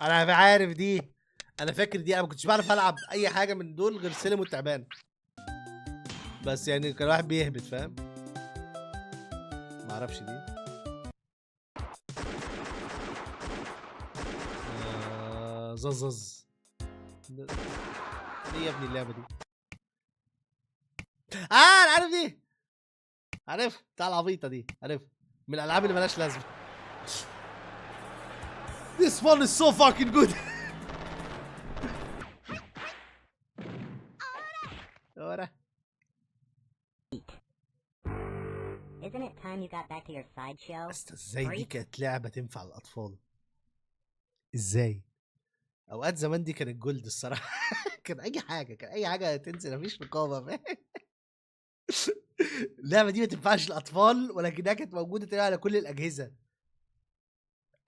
انا عارف دي، انا فاكر دي. انا ما كنتش بعرف العب اي حاجة من دول غير سلم والتعبان، بس يعني كان واحد بيهبط فاهم. ما اعرفش دي. زز ايه يا ابني اللعبة دي؟ انا عارف دي، عارف بتاع العبيطه دي، عارف من الالعاب اللي مالهاش لازمه. This one is so fucking good. ورا. Isn't it time you got back to your sideshow? ازاي دي كانت لعبة تنفع للأطفال؟ ازاي؟ أوقات زمان دي كانت gold الصراحة. كان أي حاجة، كان أي حاجة تنزل مفيش رقابة فاهم؟ اللعبة دي ما تنفعش للأطفال، ولكنها كانت موجودة تقريبا على كل الأجهزة.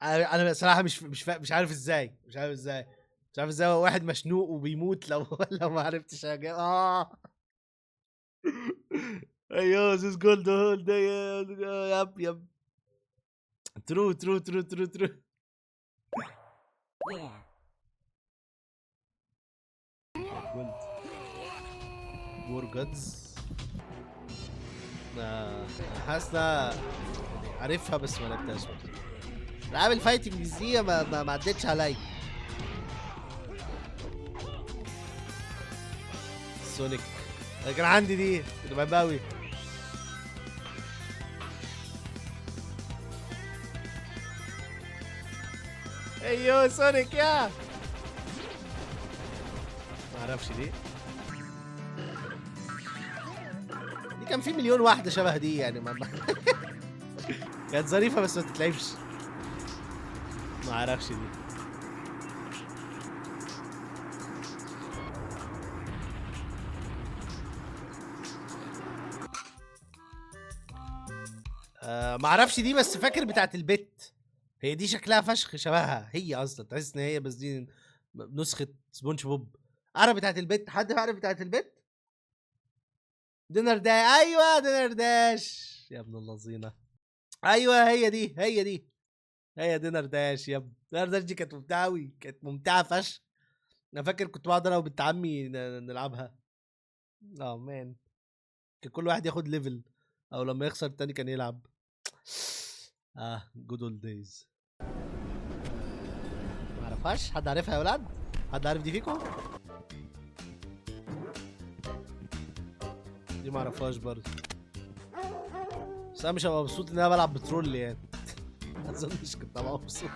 أنا صراحة مش عارف ازاي، مش عارف ازاي، مش عارف ازاي واحد مشنوق وبيموت لو لو ما عرفتش. ايوه this gold whole day. yep yep true true true true true. Gold War Gods. حاسس عارفها بس ما لعبتهاش. العاب ال fighting دي ما عدتش عليا. Sonic انا كان عندي دي، كنت بحبها قوي. ايوه Sonic يا ما اعرفش دي. دي كان في مليون واحدة شبه دي يعني ما كانت ظريفة بس ما تتلعبش. ما اعرفش دي. ما اعرفش دي، بس فاكر بتاعت البيت. هي دي شكلها فشخ شبهها هي اصلا، تحس ان هي بس دي نسخه سبونج بوب. عارف بتاعت البيت؟ حد عارف بتاعت البيت؟ Diner Dash. ايوه Diner Dash يا ابن اللذينه. ايوه هي دي، هي دي، هي Diner Dash يا ابني. Diner Dash دي كانت ممتعة قوي، كانت ممتعة فشخ. انا فاكر كنت بقعد انا وبنت عمي نلعبها. Man، كان كل واحد ياخد level، او لما يخسر التاني كان يلعب. Good old days. ما اعرفهاش. حد عارفها يا ولاد؟ حد عارف دي فيكم؟ دي ما اعرفهاش برضه، بس انا مش هبقى مبسوط ان انا بلعب بترول يعني. ما اظنش كنت هبقى مبسوط.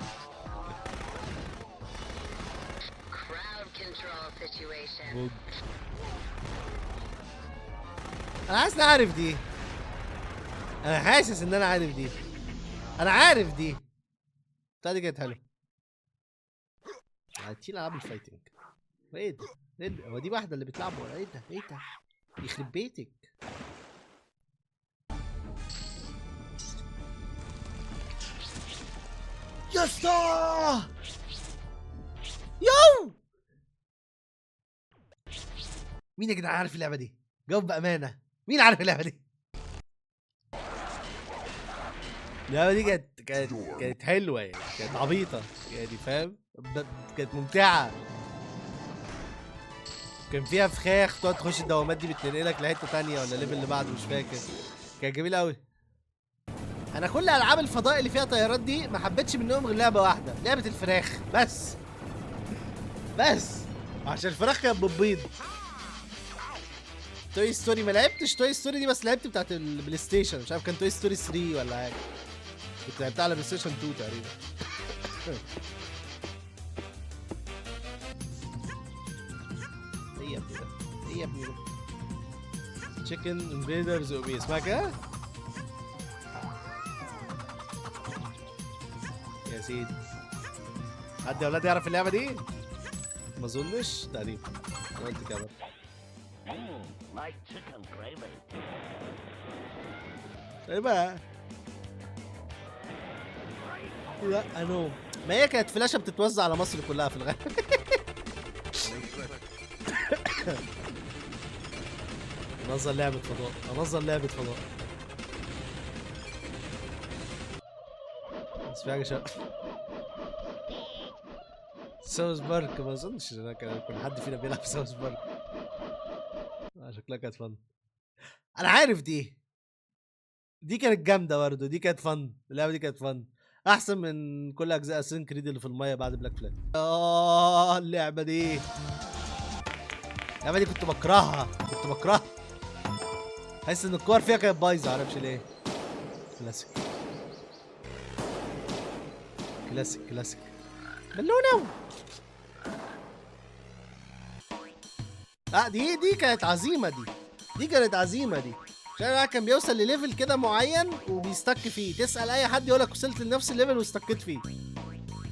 انا حاسس ان انا عارف دي، انا حاسس ان انا عارف دي، انا عارف دي. بتاع دي كانت حلوة. هتشيل العاب ال fighting. ايه ده؟ ايه ده؟ هو دي واحدة اللي بتلعبه ولا ايه ده؟ ايه ده؟ يخرب بيتك. يا اسطى yo، مين يا جدعان عارف اللعبة دي؟ جاوب بامانه، مين عارف اللعبة دي؟ اللعبة دي كانت حلوة يعني، كانت عبيطه يعني فاهم؟ كانت ممتعة. كان فيها فخاخ تقعد تخش الدوامات دي بتنقلك لحته ثانية ولا level اللي بعده مش فاكر. كانت جميلة قوي. انا كل العاب الفضاء اللي فيها طيارات دي ما حبيتش منهم غير لعبه واحدة، لعبه الفراخ بس. بس عشان الفراخ كانت بتبيض. Toy Story ما لعبتش Toy Story دي، بس لعبت بتاعت ال PlayStation، مش عارف كان Toy Story 3 ولا حاجة، كنت لعبتها على PlayStation 2 تقريبا. ايه يا ابني ده؟ ايه يا ابني ده؟ Chicken Invaders اوبي اسمها كده؟ يا سيدي، حد يا ولاد يعرف اللعبة دي؟ ما اظنش تقريبا. انا قلت كده. ايه بقى؟ لا نو، ما هي كانت فلاشه بتتوزع على مصر كلها في الغالب. انظر لعبة فضاء، انظر لعبة فضاء. بس في حاجة شبه. South Park، ما اظنش ان كان كان حد فينا بيلعب South Park. شكلها كانت fun. انا عارف دي، دي كانت جامدة برضه، دي كانت fun، اللعبة دي كانت fun احسن من كل اجزاء Assassin's Creed اللي في المية بعد Black Flag. اللعبة دي، اللعبة دي كنت بكرهها، كنت بكرهها، حاسس ان الكور فيها كانت بايظة، معرفش ليه. classic classic classic. بالونه. دي كانت عظيمة، دي كانت عظيمة دي. عشان الواحد كان بيوصل ل level كده معين وبي stuck فيه، تسأل أي حد يقولك وصلت لنفس ال level واستكيت فيه.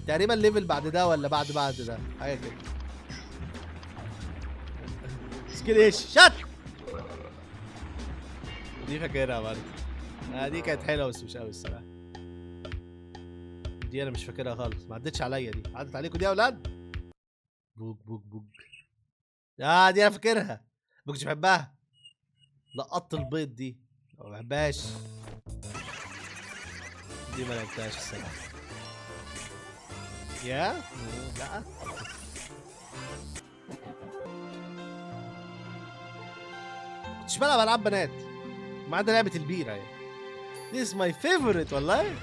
تقريبا level بعد ده ولا بعد ده، حاجة كده. skill ايش؟ shot. دي فاكرها برضه. دي كانت حلوة بس مش قوي الصراحة. دي أنا مش فاكرها خالص، ما عدتش عليا دي، عدت عليكم دي يا أولاد؟ بوج بوج بوج. دي أنا فاكرها، ما كنتش بحبها. لقطت البيض دي ما بحبهاش، دي ما لعبتهاش الصراحة. يا لا كنتش بلعب العاب بنات ما عدا لعبه البيره يعني. This is my favorite والله.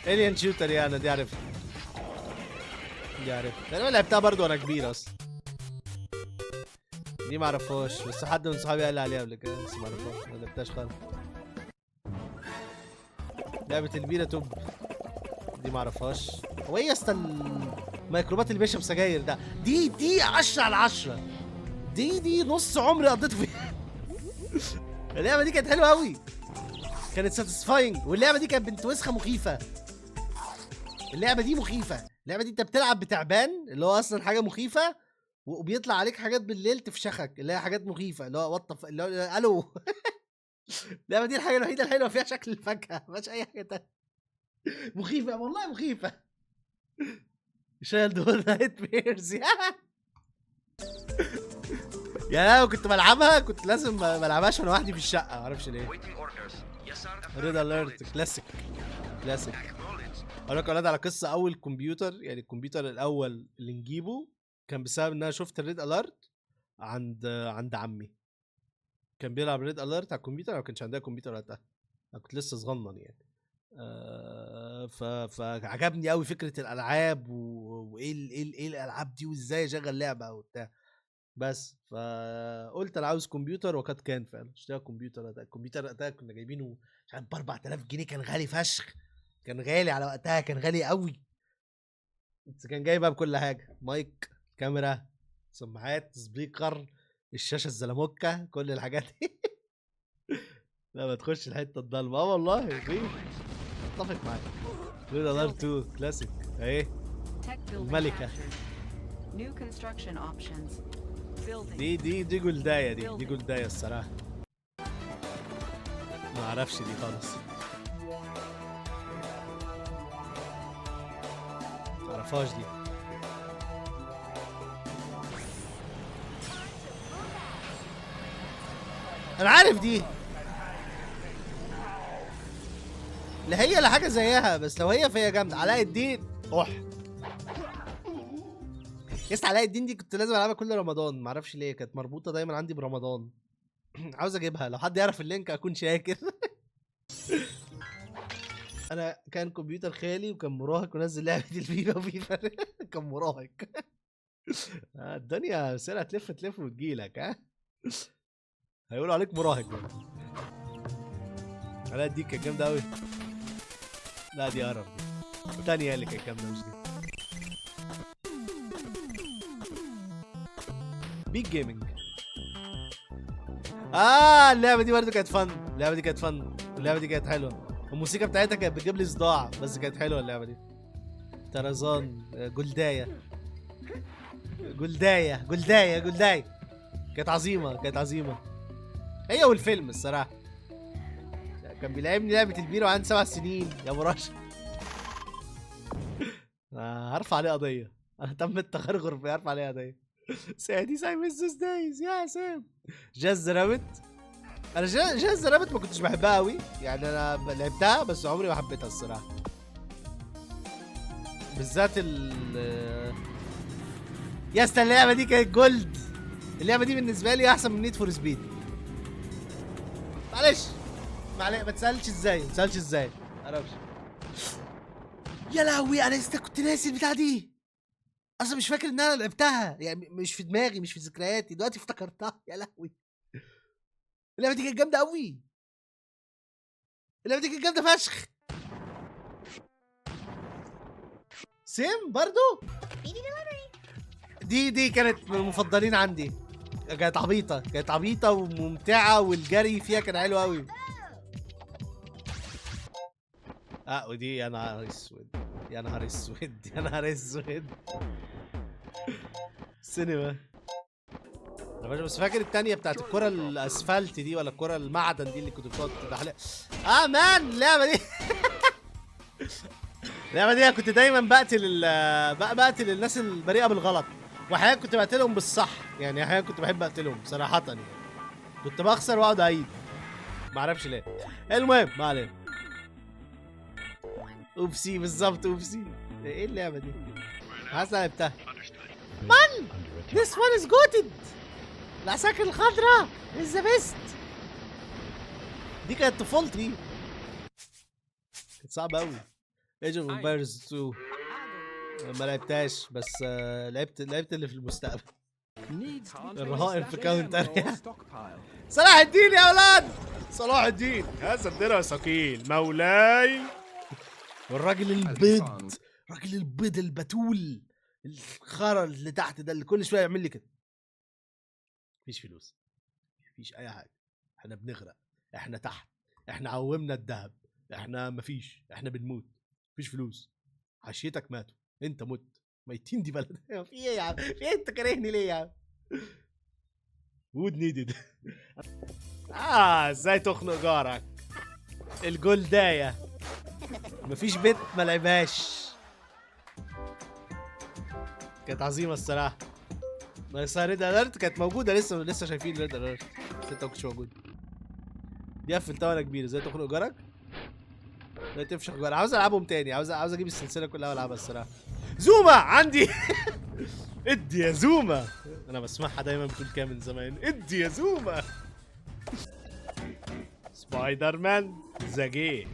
Alien Shooter يا انا دي عارفها، دي عارفها تقريبا لعبتها برضه وانا كبير اصلا. دي ما اعرفهاش بس حد من صحابي قال لي عليها قبل كده، بس ما اعرفهاش، ما لعبتهاش خالص. لعبة البيرة top دي ما اعرفهاش. هو ايه يا اسطى الميكروبات اللي بيشرب سجاير ده؟ دي 10 على 10. دي نص عمري قضيته فيها. اللعبة دي كانت حلوة قوي، كانت satisfying. واللعبة دي كانت بنت وسخة مخيفة. اللعبة دي مخيفة، اللعبة دي انت بتلعب بتعبان اللي هو اصلا حاجة مخيفة، وبيطلع عليك حاجات بالليل تفشخك اللي هي حاجات مخيفة، اللي هو what اللي هو الو. اللعبة دي الحاجة الوحيدة الحلوة فيها شكل الفاكهة، مفيش اي حاجة تانية. مخيفة والله مخيفة. Childhood nightmares. يا انا كنت بلعبها، كنت لازم ما العبهاش وانا لوحدي في الشقة، ما اعرفش ليه. Red Alert classic classic. اقول لكم يا اولاد على قصة اول كمبيوتر، يعني الكمبيوتر الاول اللي نجيبه كان بسبب ان انا شفت ال Red Alert عند عمي، كان بيلعب Red Alert على الكمبيوتر. انا ما كانش عندنا كمبيوتر وقتها، انا كنت لسه صغنن يعني. فعجبني قوي فكرة الالعاب وايه ايه الالعاب دي وازاي اشغل لعبه وبتاع. بس فقلت انا عاوز كمبيوتر، وقد كان فعلا اشتريت كمبيوتر. الكمبيوتر وقتها كنا جايبينه مش عارف ب 4000 جنيه، كان غالي فشخ، كان غالي على وقتها، كان غالي قوي. بس كان جاي بقى بكل حاجة، مايك، كاميرا، سماعات، speaker، الشاشة الزلموكه، كل الحاجات دي. لا ما تخش الحتة الضلمة. والله في اتفق معاك. Red Alert 2 كلاسيك اهي الملكة. دي جولدايه، دي جولدايه الصراحة. ما اعرفش دي خالص، ما اعرفهاش دي. انا عارف دي، لا هي لا حاجة زيها، بس لو هي فهي جامدة. علاء الدين، اح يس علاء الدين دي كنت لازم العبها كل رمضان، معرفش ليه كانت مربوطة دايما عندي برمضان. عاوز اجيبها، لو حد يعرف ال link اكون شاكر. انا كان كمبيوتر خالي وكان مراهق ونزل لعبه الفيفا وفيفا. كان مراهق. الدنيا سرعة تلف تلف وتجيلك. ها هيقولوا عليك مراهق. علاء الدين كانت جامدة قوي. لا دي قرف، دي الثانية اللي كانت جامدة مش دي. Big Gaming. اللعبة دي برضه كانت fun، اللعبة دي كانت fun، اللعبة دي كانت حلوة. الموسيقى بتاعتها كانت بتجيب لي صداع بس كانت حلوة اللعبة دي. طرزان، جولدايه جولدايه جولدايه جولدايه، كانت عظيمة، كانت عظيمة هي والفيلم الصراحة. كان بيلعبني لعبه البيره وعندي 7 سنين يا ابو رشا. هرفع عليه قضية، انا تم التغرغر في هرفع عليه قضية. سادي I miss those days يا سام. Jazz Rabbit، انا Jazz Rabbit ما كنتش بحبها قوي يعني، انا لعبتها بس عمري ما حبيتها الصراحة. بالذات ال يا اسطى اللعبة دي كانت gold. اللعبة دي بالنسبة لي احسن من Need for Speed. معلش معلش، ما تسالش ازاي، ما تسالش ازاي، ما اعرفش. يا لهوي انا لسه كنت ناسي البتاعه دي اصلا، مش فاكر ان انا لعبتها يعني، مش في دماغي، مش في ذكرياتي، دلوقتي افتكرتها. يا لهوي اللعبة دي كانت جامدة قوي، اللعبة دي كانت جامدة فشخ. same برضو دي كانت من المفضلين عندي، كانت عبيطه، كانت عبيطه وممتعة، والجري فيها كان حلو قوي. ودي يا نهار اسود، يا نهار اسود، يا نهار اسود. سينما. انا بس فاكر التانية بتاعت الكرة الاسفلت دي، ولا الكرة المعدن دي اللي كنت بتقعد تدحلق. man اللعبة دي اللعبة دي كنت دايما بقتل بقتل الناس البريئة بالغلط، واحيانا كنت بقتلهم بالصح يعني، احيانا كنت بحب اقتلهم صراحة يعني، كنت بخسر واقعد اعيد، ما اعرفش ليه. المهم ما علينا. oopsie بالظبط، oopsie. ايه اللعبة دي؟ حاسس انا لعبتها. man this one is goated. العساكر الخضراء is the best. دي كانت طفولتي، كانت صعبة أوي. Age of Empires 2 ما لعبتهاش، بس لعبت اللي في المستقبل. الرهائن في Counter. صلاح الدين يا اولاد، صلاح الدين هذا الدرع ثقيل مولاي. والراجل البيض، الراجل البيض البتول الخرا اللي تحت ده اللي كل شوية يعمل لي كده. مفيش فلوس، مفيش اي حاجة، احنا بنغرق، احنا تحت، احنا عومنا الذهب، احنا مفيش، احنا بنموت، مفيش فلوس، حشيتك ماتوا، انت مت، ميتين دي بلد. في ايه يا عم؟ في ايه؟ انت كارهني ليه يا عم؟ wood needed. ازاي تخنق جارك؟ الجولدايه مفيش بيت ما لعبهاش، كانت عظيمة الصراحة. بس Red Alert كانت موجودة لسه شايفين Red Alert، بس انت ما كنتش موجود. دي قفلتها وانا كبير. ازاي تخنق جارك؟ ازاي تفشخ جارك؟ عاوز العبهم تاني، عاوز اجيب السلسلة كلها والعبها الصراحة. زوما عندي. ادي يا زوما، انا بسمعها دايما بتقول كده من زمان، ادي يا زوما. Spider-Man the game،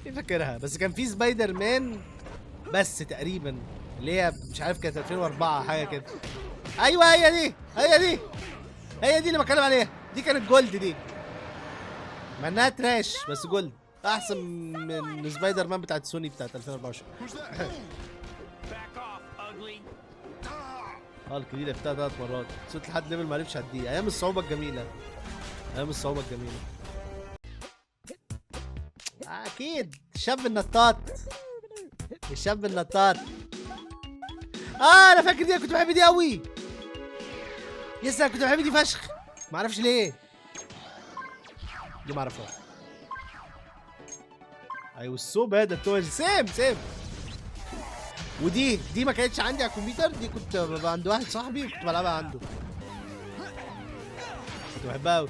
ايه فاكرها؟ بس كان في سبايدر مان بس تقريبا اللي هي مش عارف كانت 2004 حاجة كده. ايوه هي دي، هي دي، هي دي اللي بتكلم عليها، دي كانت gold دي، مع انها trash بس gold، احسن من سبايدر مان بتاعت سوني بتاعت 2024. هالك دي لعبتها 3 مرات، وصلت لحد level ما عرفتش اعديه. ايام الصعوبة الجميلة، ايام الصعوبة الجميلة. اكيد الشاب النطاط، الشاب النطاط. انا فاكر دي، كنت بحب دي قوي. yes انا كنت بحب دي فشخ، ما اعرفش ليه. دي ما اعرفهاش. I was so bad at toys. same same. ودي ما كانتش عندي على الكمبيوتر، دي كنت ببقى عند واحد صاحبي وكنت بلعبها عنده، كنت بحبها قوي.